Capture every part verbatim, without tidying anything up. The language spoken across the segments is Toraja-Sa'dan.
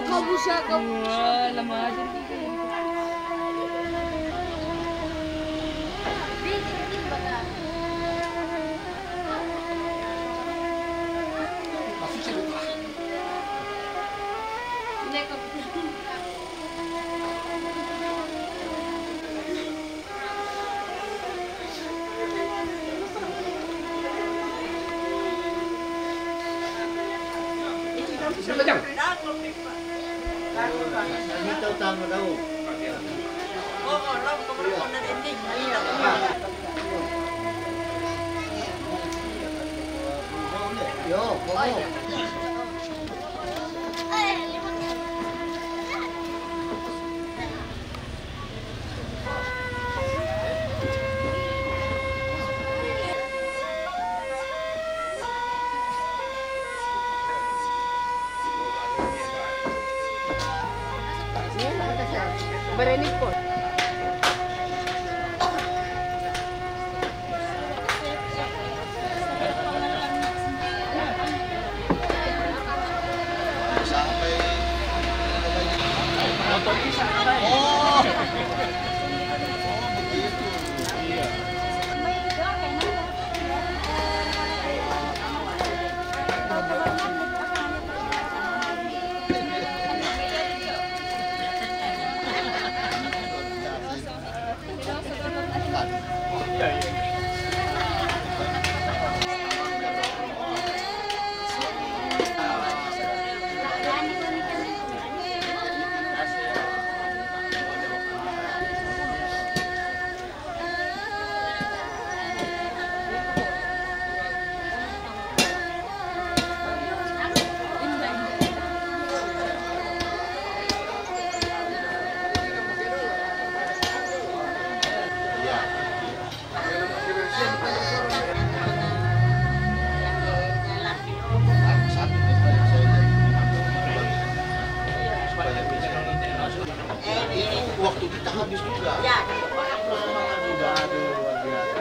Kau busa, kau busa. Wah, lama aja. Itu waktu kita habis juga. Ya. Udah, aduh, luar biasa.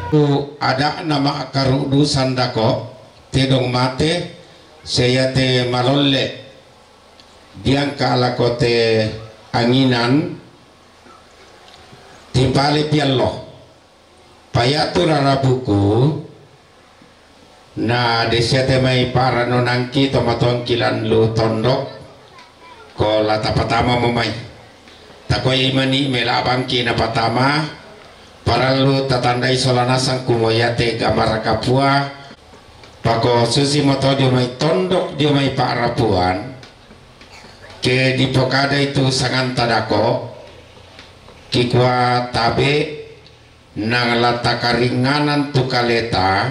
Tu ada nama karudu sandako, tedong mate, Sia iate malolle diangka lako te anginan, tipale piallo. Payatu rarabuku, na desiate mai paranonangki tomatoangki lan lu tondok, ko la tapatama mo mai. Takoi mani melabangki napatama, parallu tatandai sola nasang kumo iate gamara kapua, pako susi moto dio mai tondok dio mai pa'rapuan, ke dipokada itu sanganta dako, kikua tabe, nang la takaringanan tu kaleta,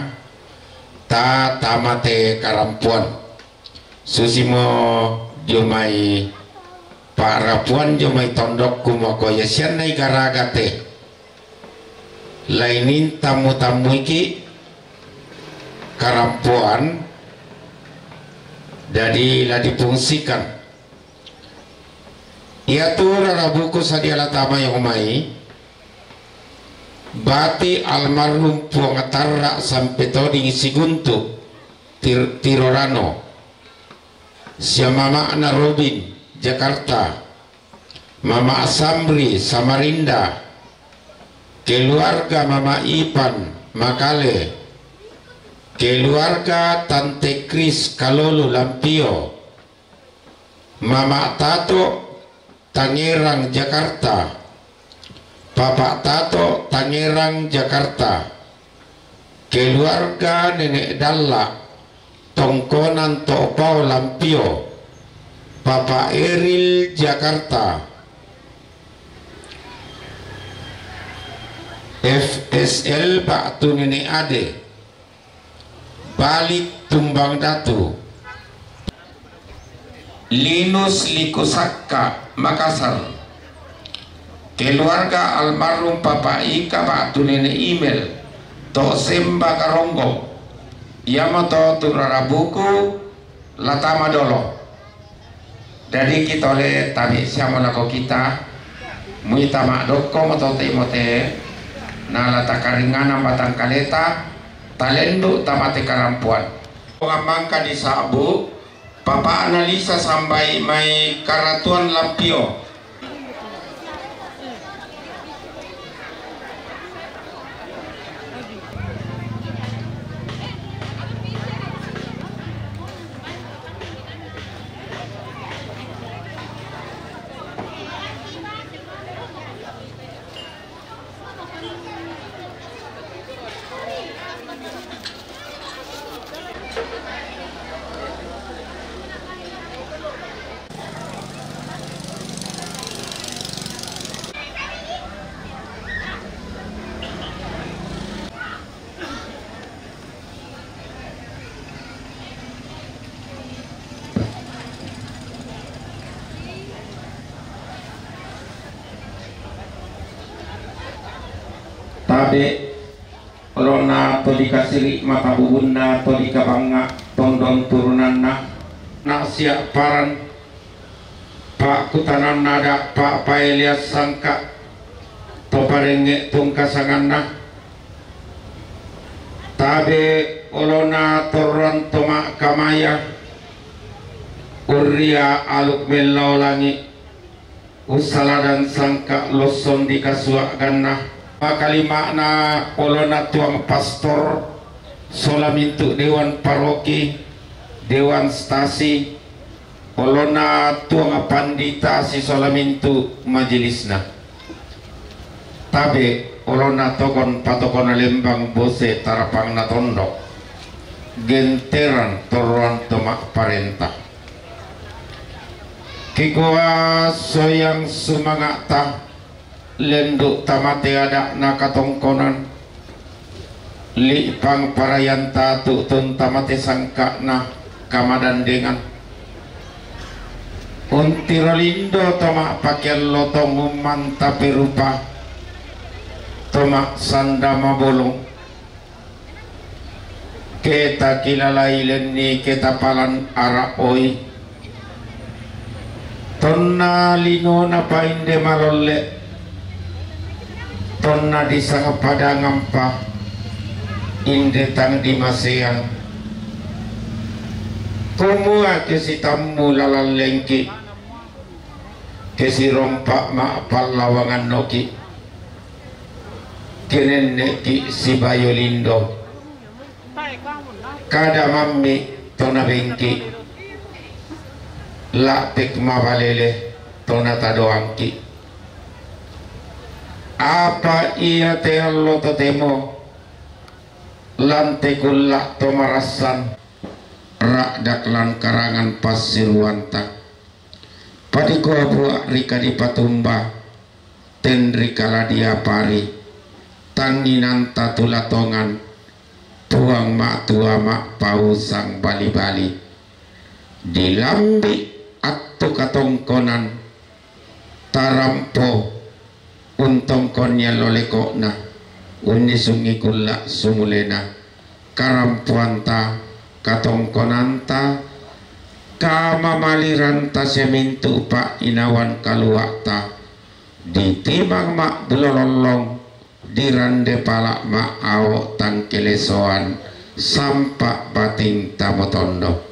ta tamate karampuan. Susimo dio mai pa'rapuan dio mai tondok kumoko ia siannai garaga te. Lainin tammu-tammuiki karampuan, dadi la dipungsikan. Iatu rarabuku sadia la tama yang mai, bati almarhum Puang Tarra sampe toding Siguntu, Tir-, Tirorano, sia mama'na Robin, Jakarta, Mama Samri, Samarinda, keluarga Mama Ipan, Makale, keluarga Tante Kris, Kalolu, Lampio, Mama Tato, Tangerang, Jakarta, Papa Tato, Tangerang, Jakarta, keluarga Nenek Dalla, Tongkonan Topao, Lampio, Papa Eril, Jakarta, F S L, Batu Nenek Ade, Balik Tumbang Datu, Linus Likusakka, Makassar, keluarga almarhum Papa Ika, Batu Nenek Imel, to Semba Karonggo, iamato tu rarabuku, la tama dolo. Dadi kitole tabe siamo lako kita, muita ma'dokko motote mote, na la takaringanan batang kaleta, talendu tamate karampuan. Mangka di Sabu, Papa Analisa sambai mai Karatuan Lampio. Tabe, olona to dikasiri, mata bubunna to dikabangnga, tondon turunanna, na sia paran, pakkutananna ada, pa paelean sangka, to parengnge tungka sanganna. Tabe, olona torroan to makkamaya, urria aluk mellao langi, ussaladan sangka lossong di kasuaganna. Makalimana, olona tuang pastor, sola mintu dewan paroki, dewan stasi, olona tuang pandita sisola mintu majelisna. Tabe, olona tokon patokona lembang bose tarapangna tondok, genteran torroan to makparenta. Kikua soyang sumanga'ta, lendu tamate ada'na katongkonan, li'pang parayanta tu'tun tamate sangka'na kamadandengan. Untiro lindo to ma'pakean lotong, ummanta perupa to ma'sanda mabolong. Ke takilalai lenni, ke tapalan ara'oi. Tonna linona pa inde malolle, tonna disanga padangan pa inde tang dimaseang. Kumua ke sitammu lalallengki, ke sirompa' ma'pallawangannoki, ke nenne'ki sibayo lindo. Kada mammi' to nabengki, la'tek mabalele to natadoangki. Apa iate allo totemo lan tekulla' to marassan, ra'dak lan karangan passiruanta. Padikua bua' ri kadipatumba, ten ri kaladia pari, tangnginanta tulatongan, Puang Ma'tua ma'pausang bali-bali. Dilambi' attu katongkonan, tarampo untongkonni allo leko'na, unnisungngi kulla' sumulena, karampoanta, katongkonanta, kamamaliranta sia mintu' pa'inawan kalua'ta, ditimang ma'bulolollong, dirande pala' ma'ao' tangkelesoan, sampa' batinta motondo.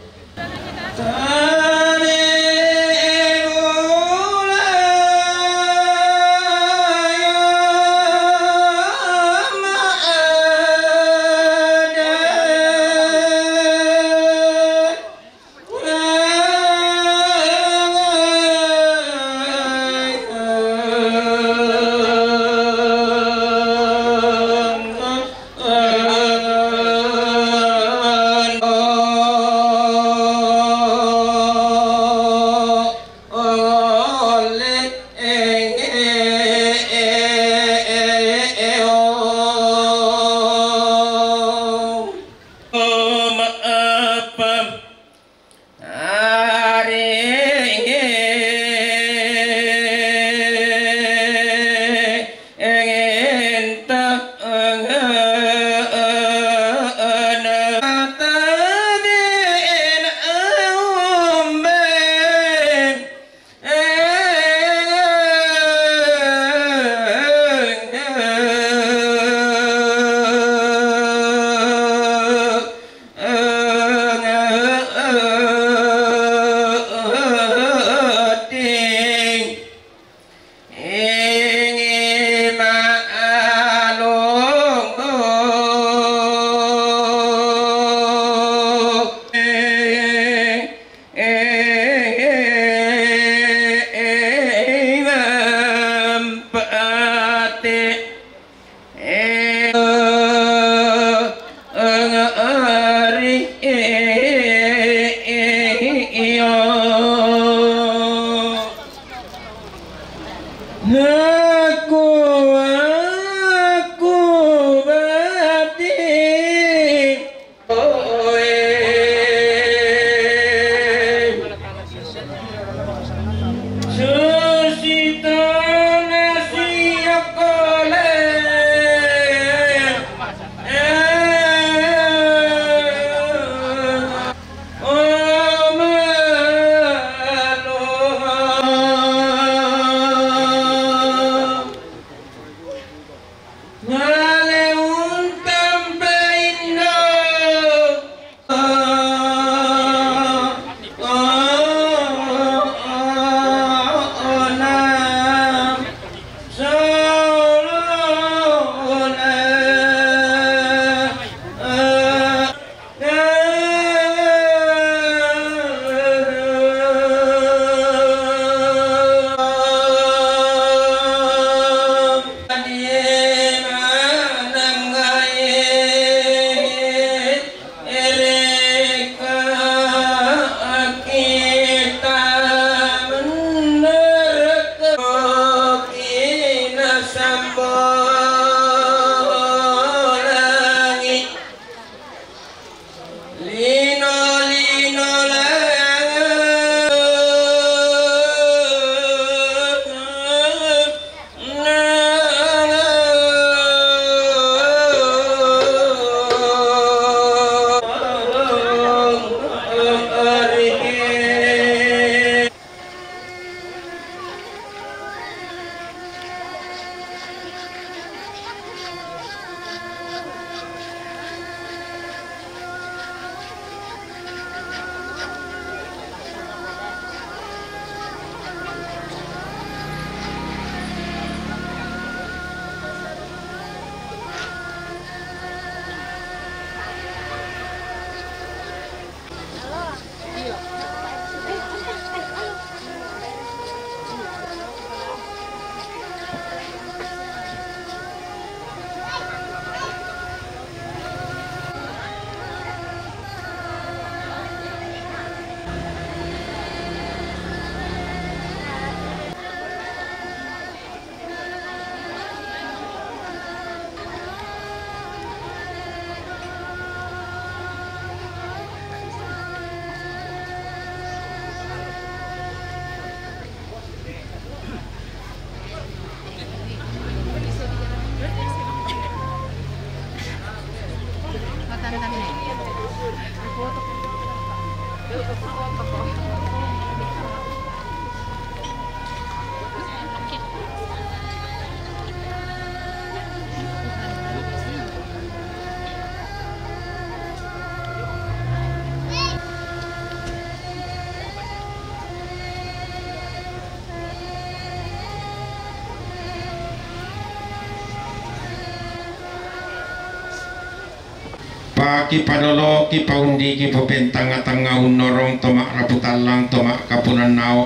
Pakipadolo, kipaundi, kipapentangatanga unnorong to ma'raputallang to ma'kapunannao.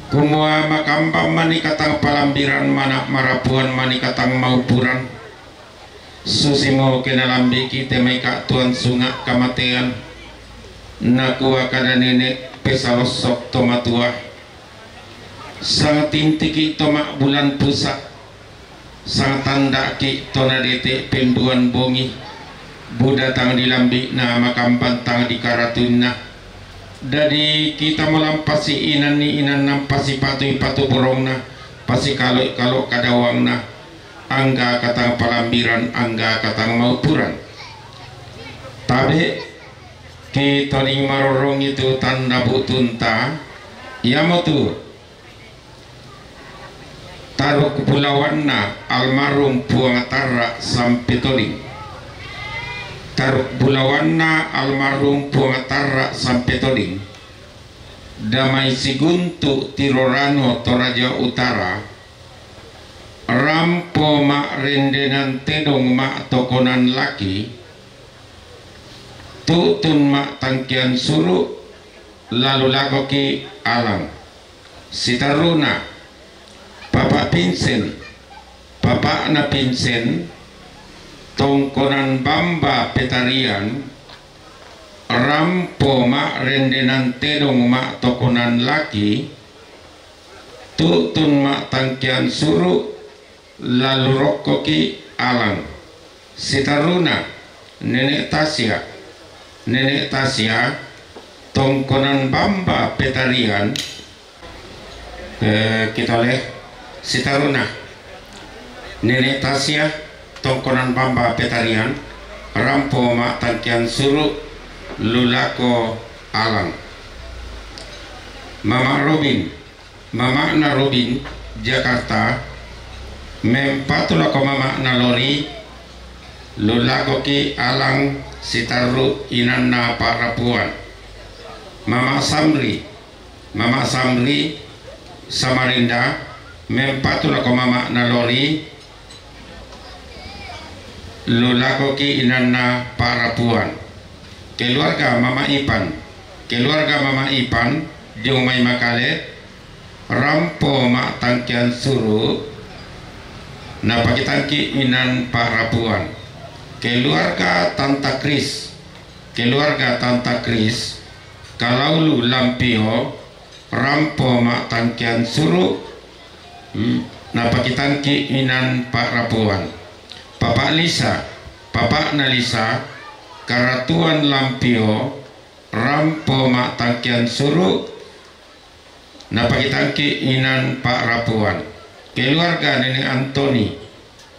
Kumua makamban manikatang palambiran, mana' marapuan manikatang maupuran. Susimo ke nalambi'ki te mai ka'tuan sunga' kamatean, nakua kada nene' pesalossok to matua, sangtintiki' to ma'bulan pusa', sangtanda'ki' to nadete' penduan bongi, buda tang dilambi'na makamban tang dikaratuinna. Dadi kita molampasi inanni inanna pasipatui patuburongna, pasikalo'-kalo' kadawangna, angga katang palambiran, angga katang maupuran. Tabe' ki toding marorong itu tanda bu'tunta, iamotu taruk bulawanna almarhum Puang Tarra' Sampetoling. Taruk bulawanna almarhum Puang Tarra' Sampetoling, damai siguntu' Tirorano Toraja Utara, rampo ma'rendenan tedong ma'tokonan laki, tu'tun ma'tangkean suru', lalu lakoki' alang. Sitarruna, Papa Pinsen, papa'na Pinsen, tongkonan bamba Petarian, rampo ma'rendenan tedong ma'tokonan laki, tu'tun ma'tangkean suru', lalu rokkoki' alang. Sitarruna, Nene' Tasya, Nene' Tasya, tongkonan bamba Petarian. Eh, kita oleh sitarruna, Nene' Tasya, tongkonan bamba Petarian, rampo ma'tangkean suru', lu lako alang. Mama Robin, mama'na Robin, Jakarta, mempatu lako mama'na Lori, lu lakoki' alang. Sitarru' inanna pa'rapuan. Mama Samri, Mama Samri, Samarinda, mempatu lako mama'na Lori, lu lakoki' inanna pa'rapuan. Keluarga Mama Ipan, keluarga Mama Ipan, diong mai Makale, rampo ma'tangkean suru', napakitangki' inan pa'rapuan. Keluarga Tanta Kris, keluarga Tanta Kris, Kalaulu Lampio, rampo ma'tangkean suru', napakitangki' inan pa'rapuan. Papa Lisa, papa'na Lisa, Karatuan Lampio, rampo ma'tangkean suru', napakitangki' inan pa'rapuan. Keluarga Nene' Antoni,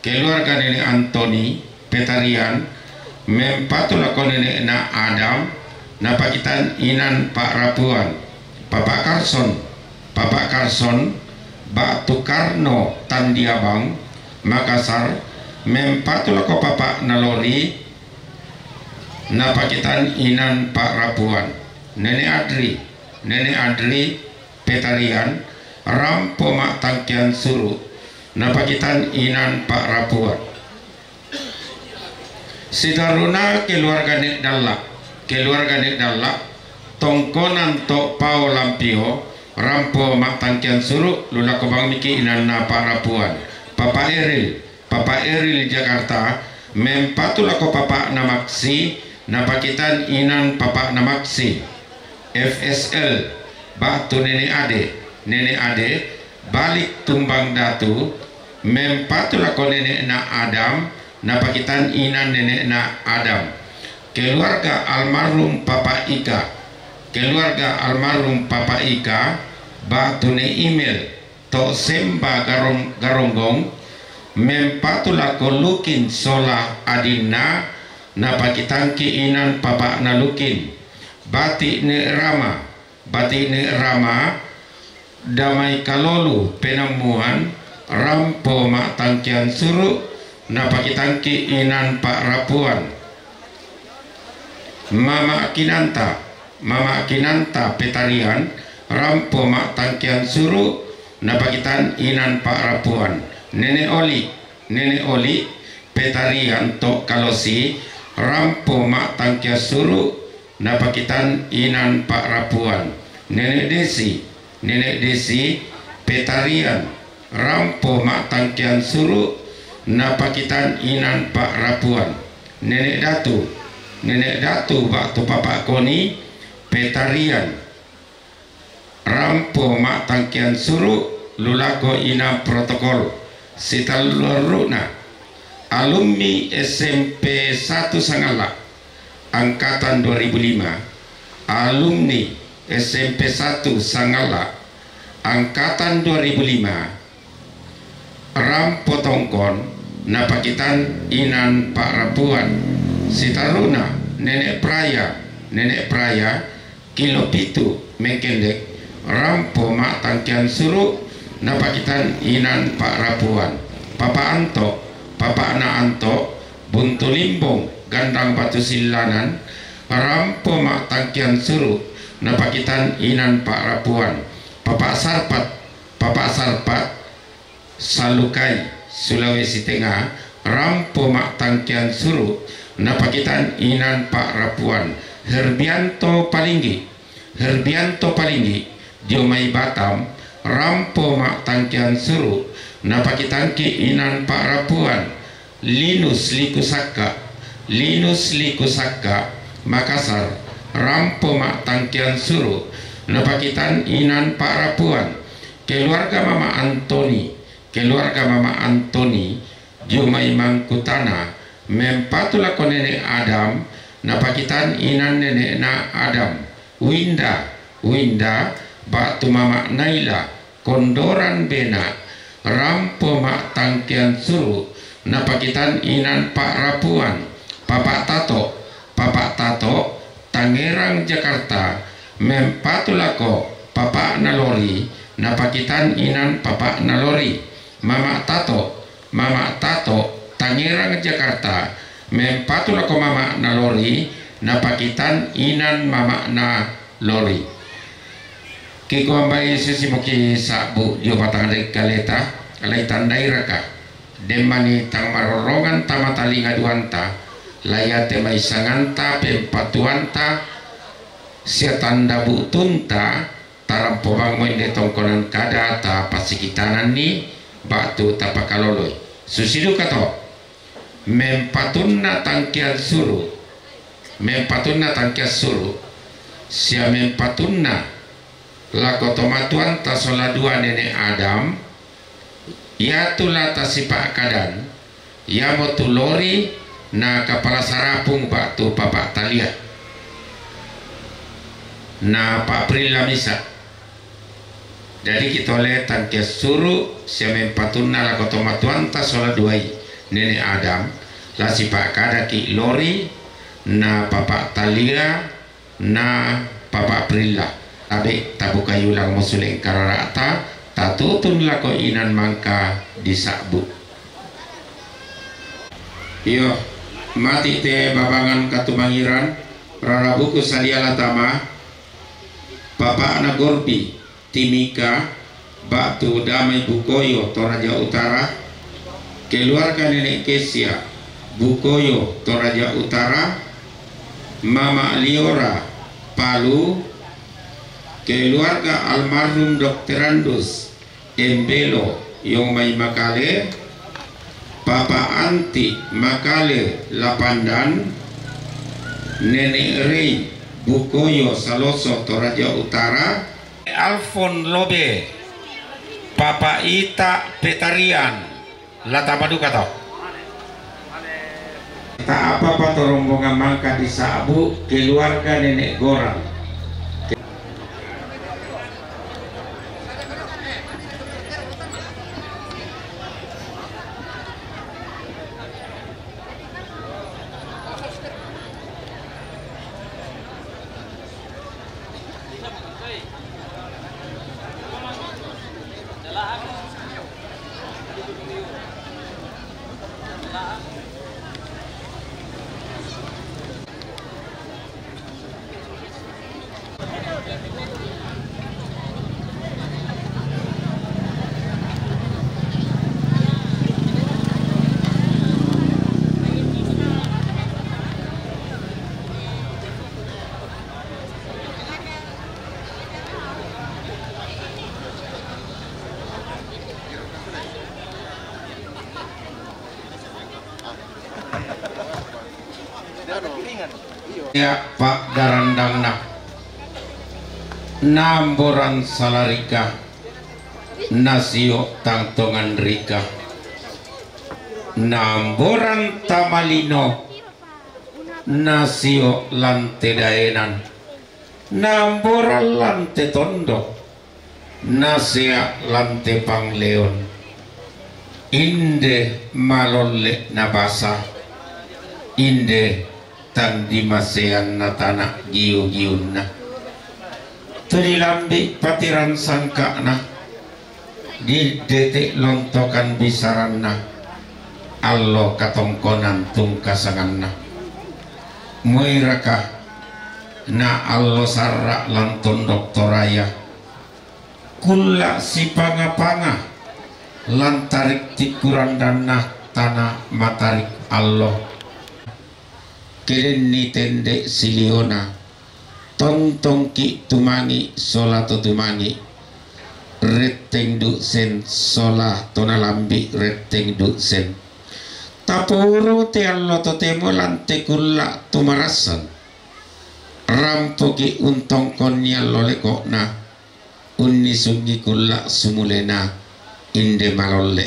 keluarga Nene' Antoni, Petarian, mempatu lako nene'na Adam, napakitan inan pa'rapuan. Papa Karson, Papa Karson, ba'tu Karno Tandiabang, Makassar, mempatu lako papa'na Lori, napakitan inan pa'rapuan. Nene' Adri, Nene' Adri, Petarian, rampo ma'tangkean suru', napakitan inan pa'rapuan. Sitarruna keluarga Ne' Dalla', keluarga Ne' Dalla', tongkonan to' Pao Lampio, rampo ma'tangkean suru', lu lako bangmiki' inanna pa'rapuan. Papa Eril, Papa Eril Jakarta, mempatu lako papa'na Maksi, napakitan inan papa'na Maksi. F S L, ba'tu Nene' Ade, Nene' Ade, Balik Tumbang Datu, mempatu lako nene'na Adam, napakitan inan nene'na Adam. Keluarga almarhum Papa Ika, keluarga almarhum Papa Ika, ba'tu Ne' Imel, to' Semba Garong-, Garonggong, mempatu lako Lukin sola adinna, napakitangki' inan papa'na Lukin. Bati' ne' Rama, Bati' ne' Rama, Damai Kalolu Penamuan, rampo ma' tangkian suru', napakitangki' inan Pa'rapuan. Mama' Kinanta, Mama' Kinanta Petarian, rampo ma' tangkian suru', napakitan inan Pa'rapuan. Nene' Oli, Nene' Oli Petarian to' Kalosi, rampo ma' tangkian suru', napakitan inan Pa'rapuan. Nene' Desi, Nene' Desi Petarian, rampo ma' tangkian suru', napakitan inan Pa'rapuan. Nene' Datu, Nene' Datu ba'tu Papa' Koni Petarian, rampo ma' tangkian suru', lulako inan protokol. Sitalluru'na, alumni S M P satu Sangalla', angkatan dua ribu lima, alumni S M P satu Sangalla', angkatan dua ribu lima, rampo tongkon, napakitan inan Pa'rapuan. Sitalluru'na, Nene' Praya, Nene' Praya, Kilo Pitu Mengkendek, rampo ma' tangkian suru', napakitan inan Pa'rapuan. Papa' Anto, Papa'na Anto, Buntu Limbong, Gandang Batu Sillanan, rampo ma' tangkian suru', napakitan inan Pa'rapuan. Papa' Sarpat, Papa' Sarpat, Salukai, Sulawesi Tenga, rampo ma' tangkian suru', napakitan inan Pa'rapuan. Herbianto Palinggi, Herbianto Palinggi, dio mai Batam, rampo ma' tangkian suru', napakitangki' inan Pa'rapuan. Linus Likusakka, Linus Likusakka, Makassar, rampo ma' tangkian suru', napakitan inan Pa'rapuan. Keluarga Mama' Antoni, keluarga Mama' Antoni, dio mai Mangkutana, mempatu lako Nene' Adam, napakitan inan nene'na Adam. Winda, Winda, ba'tu Mama' Naila, Kondoran Bena, rampo ma' tangkian suru', napakitan inan Pa'rapuan. Papa' Tato, Papa' Tato, Tangerang, Jakarta, mempatu lako Papa'na Lori, napakitan inan Papa'na Lori. Mama' Tato, Mama' Tato, Tangerang, Jakarta, mempatu lako Mama'na Lori, napakitan inan Mama'na Lori. Kikuambai susimoki sa'bu dio batang dengkaleta, la itandairaka? Demmani tang marorrongan tama talinga duanta, la iate mai sanganta pempatuanta sia tanda bu'tunta, tarampo bangmo inde tongkonan kada tapasikitananni ba'tu tapakaloloi. Susiduka to, mempatunna tangkian suru', mempatunna tangkian suru', sia mempatunna lako tomatuanta sola dua Nene' Adam, iatu la tasipa'kadan, iamotu Lori na Kapala Sarapung ba'tu Papa' Talia. Na Pa'prilla misa'. Jadi kitole tangkian suru' sia mempatunna lako tomatuanta sola duai Nene' Adam, la sipa'kadaki' Lori na Papa' Talia na Papa' Prilla. Tabe' tabukai ulang mo sule' karara'ta, tatutun lako inan mangka disa'bu. Iyo, mati' te babangan katumangiran, rarabuku sadia la tama, Papa'na Gorbi, Timika, ba'tu Damai Bukoyo, Toraja Utara, keluarga Nene' Kesia, Bukoyo, Toraja Utara, Mama' Liora, Palu, keluarga almarhum Dokter Andus, Embelo, Yong mai Makale, Papa' Anti, Makale, Lapandan, Nene' Rei, Bukoyo, Saloso, Toraja Utara, Alfon Lobe, Papa' Ita Petarian, la tama duka to. Ta'apa pa to rombongan mangka disa'bu keluarga Nene' Goran. Ia pa'darandangna, namboran salarika, nasio tangtongan rika, namboran tamalino, nasio lante daenan, namboran lante tondok, nasea lante pangleon. Inde malolle nabasa, inde tandimasean natana giu-giunna. Tuli lambi patiran sangka'na, didete lontokan bisaranna, allo katongkonan tungkasanganna. Moiraka na allo sarra lan tondok Toraya, kulla sipanga-panga lantarik tikkurandanna tana matarik allo. Kedenni tende siliona, tongtongki tumangi sola to tumangi, retteng du sen sola to nalambi retteng du sen. Taporo te allo totemo lante kulla tumarassan. Rampoki untongkonni allo leko'na, unnisungi kulla sumulena, inde malolle.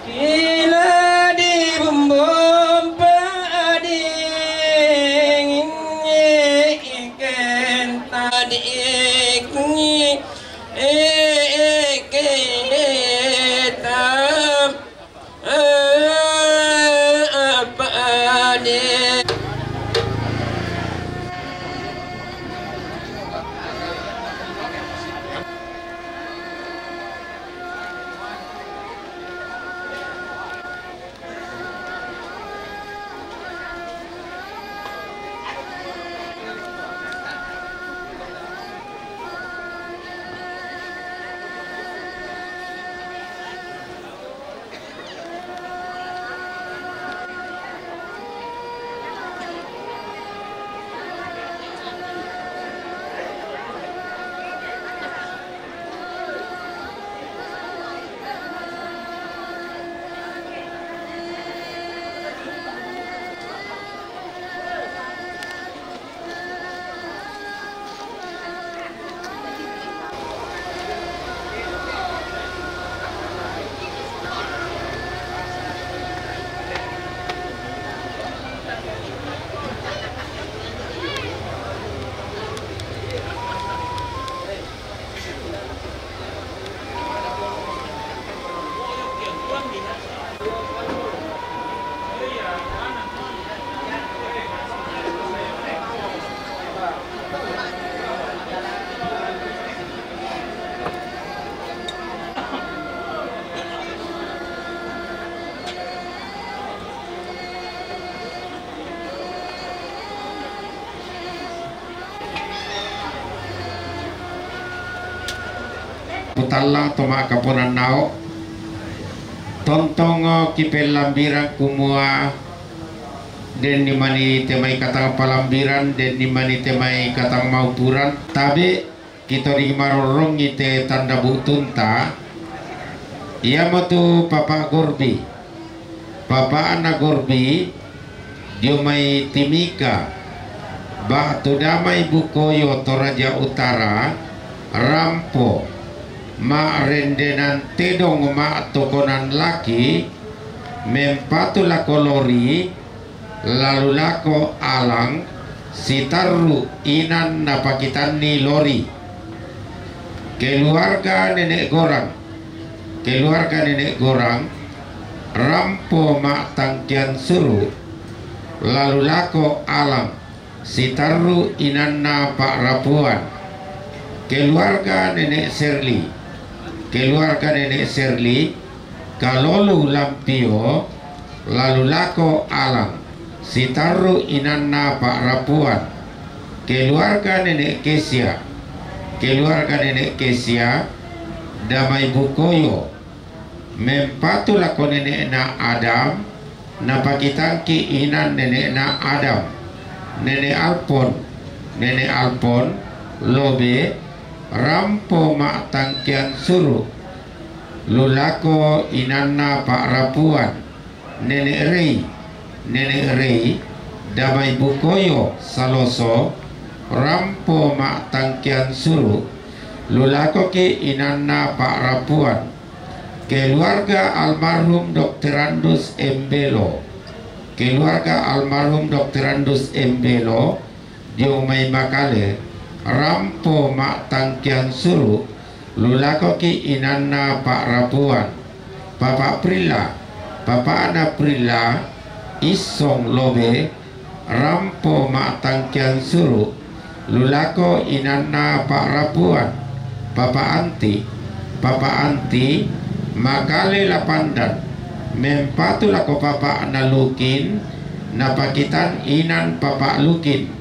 Ila di bumbum pading, iken tadik ni, iken tam, apa ade. Putalla to makaponan nao. Tontongo kipellambiran kumua, denni mani temai katang palambiran, denni mani temai katang maupuran. Tabe kito di marorong ite tanda butunta. Iamotu Papa Gorbi. Papa na Gorbi dio mai Timika, ba'tu damai Bukoyo Toraja Utara, rampo, ma'rendenan tedong ma'tokonan laki, mempatu lako lori, lalu lako alang, sitarru inan napakitanni lori. Keluarga Nenek Gorang, keluarga Nenek Gorang, rampo ma'tangkian suru, lalu lako alang, sitarru inanna pa'rapuan. Keluarga Nenek Serli, keluarga Nenek Serli, kalolu lampio, lalu lako alang, sitarru inanna pa'rapuan. Keluarga Nenek Kesia, keluarga Nenek Kesia, damai Bukoyo, mempatu lako nenekna Adam, napakitangki inan nenekna Adam, Nenek Alpon, Nenek Alpon, lobe, rampo ma'tangkian suru, lulako inanna pa'rapuan, Nenek Rei, Nenek Rei, damai Bukoyo Saloso, rampo ma'tangkian suru, lulakoki inanna pa'rapuan. Keluarga almarhum Dokterandus Embelo, keluarga almarhum Dokterandus Embelo, dio mai Makale, rampo ma'tangkian suru, lulakoki inanna pa'rapuan. Papa Prilla, papa'na Prilla, Issong lobe, rampo ma'tangkian suru, lulako inanna pa'rapuan. Papa Anti, Papa Anti, Makale Lapandan, mempatu lako papa'na Lukin, napakitan inan Papa Lukin.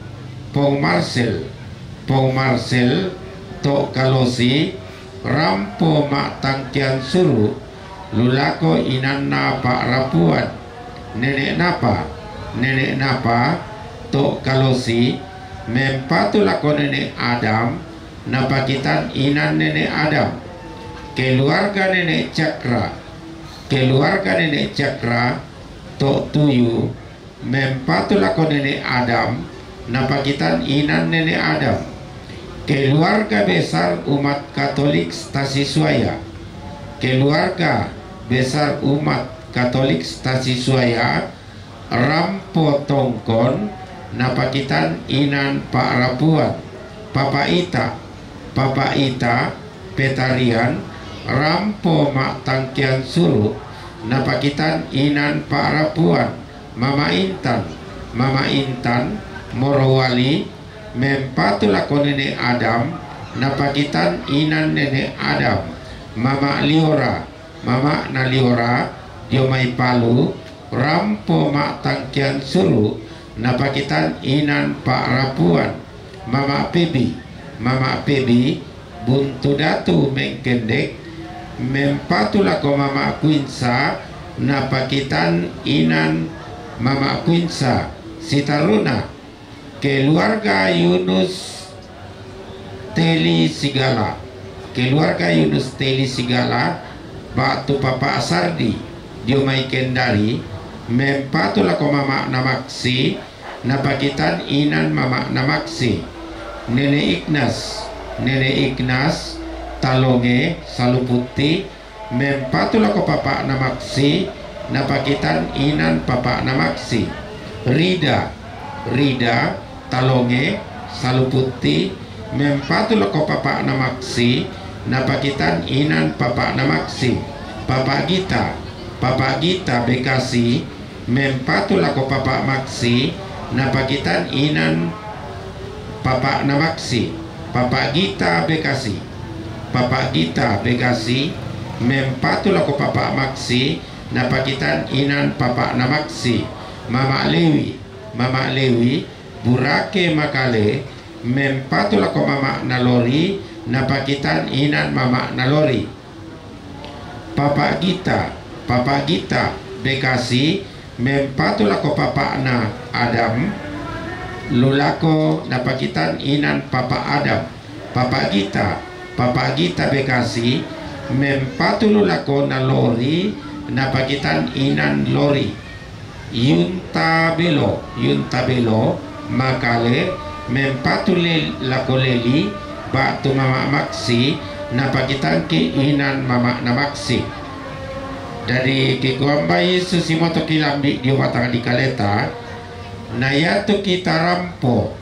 Pong Marsel, Pong Marsel, to Kalosi, rampo ma'tangkian suru, lulako inanna pa'rapuan. Nenek Napa, Nenek Napa, to Kalosi, mempatu lako Nenek Adam, napakitan inan Nenek Adam. Keluarga Nenek Cakra, keluarga Nenek Cakra, to Tuyu, mempatu lako Nenek Adam, napakitan inan Nenek Adam. Keluarga besar umat Katolik Tasisuaya, keluarga Besar umat Katolik Stasi Suaya, rampo tongkon, napakitan inan pa'rapuan, Papa Ita, Papa Ita, Petarian, rampo ma'tangkian suru', napakitan inan pa'rapuan, Mama Intan, Mama Intan, Morowali, mempatu lako Nene' Adam, napakitan inan Nene' Adam, Mama Liora, Mama Naliora, dio mai Palu, rampo ma'tangkian suru', napakitan inan pa'rapuan, Mama Pebi, Mama Pebi, Buntu Datu Mengkendek, mempatu lako Mama Kuinsa, napakitan inan Mama Kuinsa, Sitaruna, keluarga Yunus Teli Sigala, keluarga Yunus Teli Sigala, ba'tu Papa Asardi, dio mai Kendari, mempatu lako Mama Namaksi, napakitan inan Mama Namaksi, Nene' Ignas, Nene' Ignas, Talonge, Saluputti, mempatu lako Papa Namaksi, napakitan inan Papa Namaksi, Rida, Rida, Talonge, Saluputti, mempatu lako Papa Namaksi, napakitan inan Papa Namaksi, Papa Gita, Papa Gita Bekasi, mempatu lako Papa Maksi, napakitan inan Papa Namaksi, Papa Gita Bekasi, Papa Gita Bekasi, mempatu lako Papa Maksi, napakitan inan Papa Namaksi, Mama Lewi, Mama Lewi, Burake Makale, mempatu lako Mama Nalori, napakitan inan Mama Nalori. Papa Gita, Papa Gita Bekasi, mempatu lako papa'na Adam, lu lako napakitan inan Papa Adam. Papa Gita, Papa Gita Bekasi, mempatu lu lako Nalori, napakitan inan Lori. Yunta Belo, Yunta Belo, Makale, mempatu le-, lako Leli, ba'tu Mama Maksi, napakitanki inan Mama Namaksi. Dadi kikuambai susimoto kilambi dio batang dikaleta, na iatu kita rampo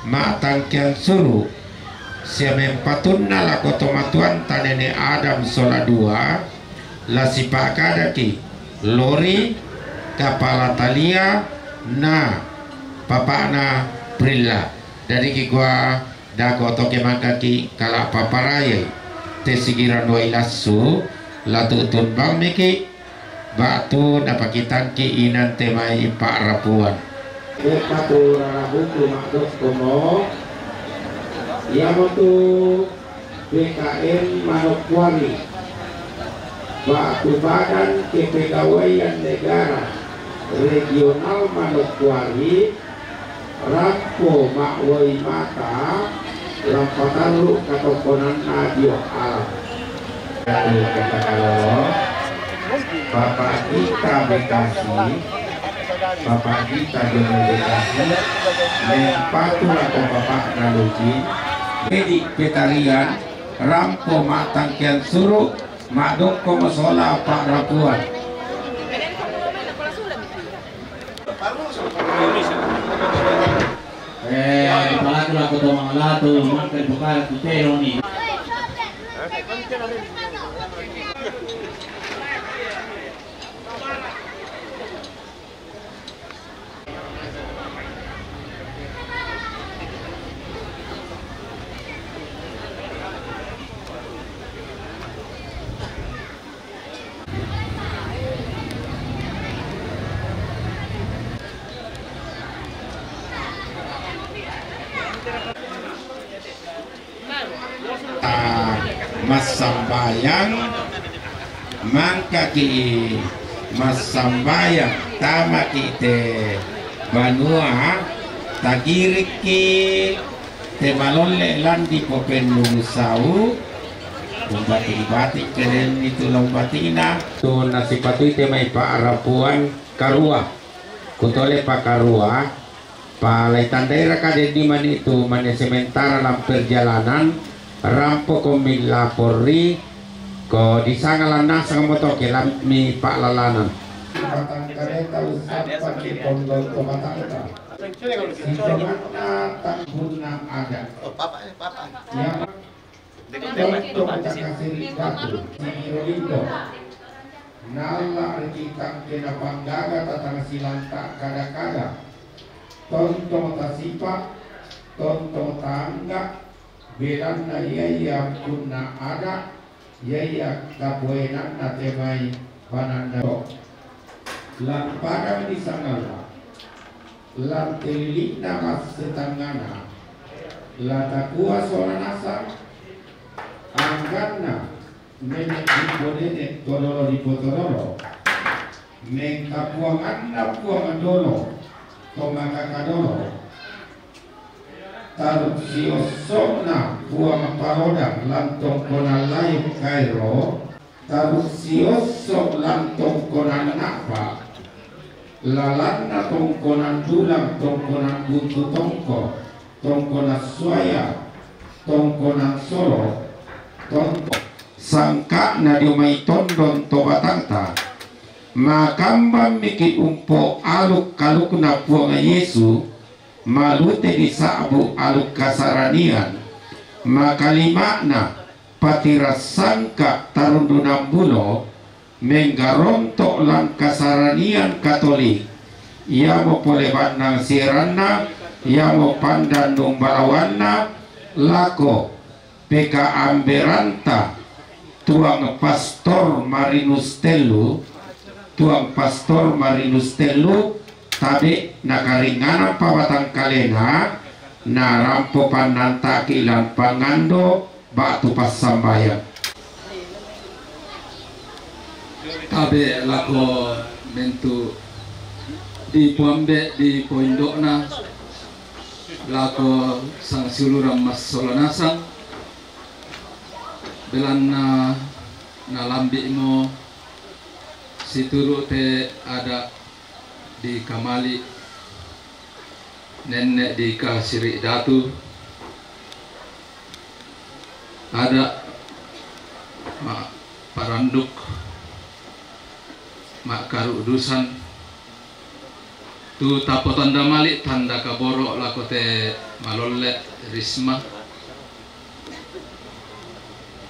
ma'tangkian suru', sia mempatunna lako tomatuanta Nene' Adam sola dua, la sipa'kadaki, Lori, Kapala Talia, na papa'na Prilla. Dadi kikua, dako toke makaki kala paparayai, te sigiran wai lassu, la tu'tun bang miki, ba'tu napakitanki inan te mai pa'rapuan. Mempatu rarabuku ma'dokkomo, iamotu B K N Manokwari, ba'tu Badan Kepegawaian Negara Regional Manokwari, rampo ma'wai mata, lampatallu katongkonanna dio alam. Lalu kata kalau Bapak kita Bekasi, Bapak kita Jono Bekasi, mempatu lako Bapak Naluji, Dedi Petarian, rampo ma'tangkian suru', ma'dokkomo sola pa'rapuan. Eh, palaku lako to mangalatu, mangka dipukala tu teoni. Ah, massambayang, mangkaki massambayang, tamaki te banua, tagirikki te malolle landi popennulu sau, umbati-bati kerenni tu la umbatina. Tu nasipatui te mai pa'rapuan karua, kutole pakarua, palaitandai raka deddi mani tu mane sementara lam perjalanan, rampo kommi lapor ri Oh, di sangalan nasang moto ke lammi pa'lalanan. Batang kareta usapan di pondok to batangta. Sitonganna tahunna ada. Oh, papa, eh, papa. Ya. Tonto takasiri batu, siro lito. Nalla rikitang kena panggaga tatang silanta kada-kada. Tonto tasipa, tonto tangga, belanna iya iya punna ada, iya iya kapoenanna temai pananda. Lampadang di sangalla. Lantelilinna massetangana, latakua sola nasang, angganna nene' diponene' todoro dipotororo, mengkapuanganna puang doro, tomakakadoro, taruk siossona puang parodang lantong kona layu kairo, taruk siosso lantong kona na'pa, lalanna tongkonan dulang, tongkonan buntu tongko, tongkonan suaya, tongkonan solo, tongko. Sangka'na dio mai tondon to batangta, makambang miki umpo aluk-kalukna Puang Yesu, malute disa'bu aluk kasaranian, makalima'na patirassangka tarundunan bulo, menggaronto' lan kasaranian Katolik, iamo pole bannang sieranna, iamo pandannung balawanna lako pekaamberanta Tuang Pastor Marinus Tellu, Tuang Pastor Marinus Tellu, tabe' nakaringanang pabatang kalena, narampo pannantaki lan pangando, ba'tu passambayang. Tabe' lako mentu dipoambe' dipoindo'na, lako sangsiulurang massola nasang, belanna nalambi'mo situru' te ada' di kamali', nenne' di kasiri' datu, ada' ma' paranduk, ma' karu'dusan, tu tapotanda mali' tanda kaboro' lako te malolle Risma.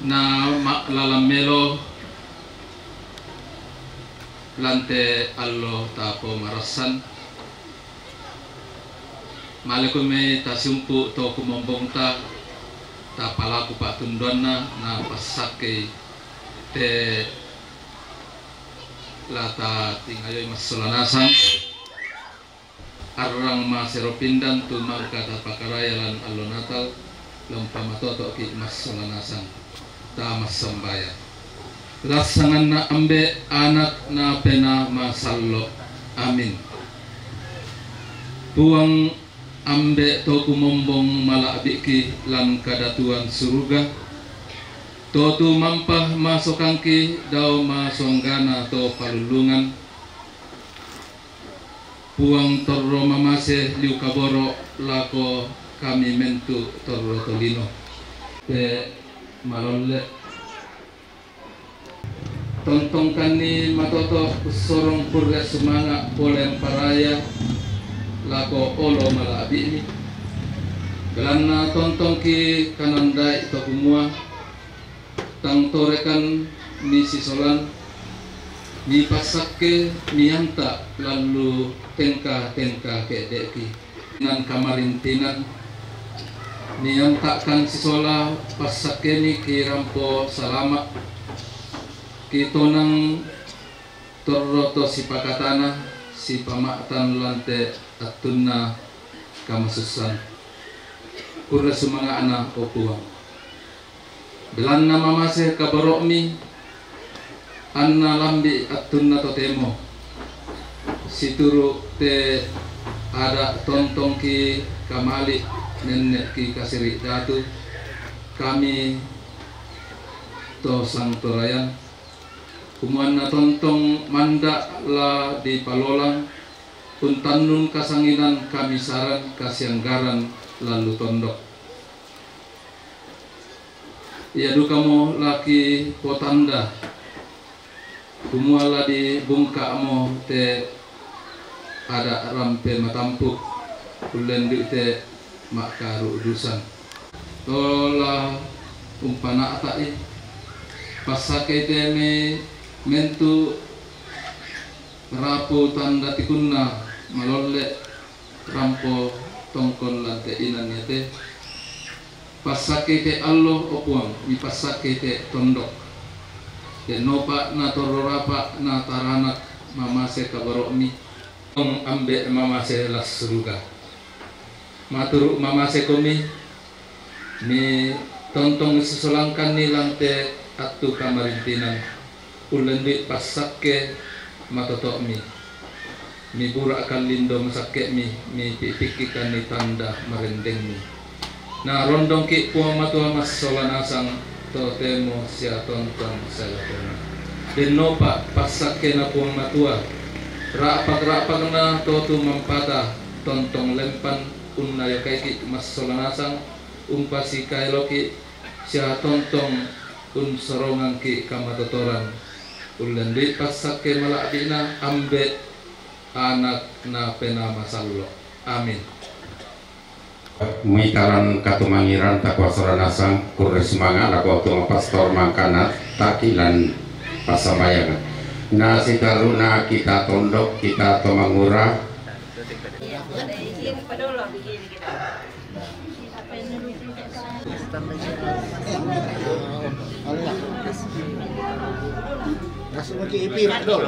Na ma'lalang melo lan te allo tapomarassan. Maleko mai tasiumpu' to kumombongta, tapalaku pa'tunduanna, na passakkei te la tatingayoi massola nasang. Arrang masero pindan tu mangka tapakaraya lan allo Natal, la umpamatoto'ki' massola nasang. Tamassambayang. Lassanganna Ambe', Anak, na Penaa Masallo'. Amin. Puang Ambe' to kumombong mala'bi'ki' lan kadatuan suruga, to tumampa masokangki' dao masonggana to palullungan, Puang torro mamase liu kaboro' lako kami mentu' torro tolino. Pe malolle. Tontongkanni matoto' ussorong kurre sumanga' pole amparaya lako olo mala'bi'mi. Belanna tontongki' kanandai' to kumua, tang torekan misisolan, mipassakke mianta' lallu tengka-tengka ke'de'ki. Nan kamarintinan, mianta'kan sisola passakkemi kirampo salama', kitonang torro to sipakatana, sipama'tan lan te attunna kamasussan. Kurre sumanga'na, o Puang. Belanna mamase kaboro'mi, anna lambi' attunna totemo. Situru' te ada' tontongki' kamali' nenne'ki kasiri' datu, kami to sangtorayan, kumuanna tontong manda' la dipalolang, untannun kasanginan kamisaran kasianggaran lallu tondok. Iya dukamo la kipotanda, kumua la dibungka'mo te ada' rampe matampuk, ullendu'i te ma'karu'dusan. To la umpana'ta'i, passakkei te me-, mentu' rapu tanda tikunna malolle' rampo tongkon lan te inan iate. Passakkei te allo, o Puang, mipassakkei te tondok. Dennopa natorro rapa' na taranak mamase kabaro'mi. Tong Ambe' mamase las suruga. Maturu' mamasekomi, mi tontong sisolangkanni lan te attu kamarintinan. Ullendu'i passakke matoto'mi, mibura' kallindo masakke'mi, mipi'pikkikanni tanda marendengmi. Na rondongki' Puang Matua massola nasang totemo sia tontong sae lakona. Dennopa passakkena Puang Matua, ra'pak-ra'pakna to tumampata, tontong lempan unnayakaiki' massola nasang, umpasikaeloki' sia tontong unsorongangki' kamatotoran. Ullendu'i passakke mala'bi'na Ambe', Anak, na Penaa Masallo'. Amin. Mitaran katumangiranta kuassola nasang, kurre sumanga' lako tu pastor mangkana taki lan passambayang. Na sitaru'na kita tondok, kita to mangura. Allah. Masuk lagi ipi, Pak Dol.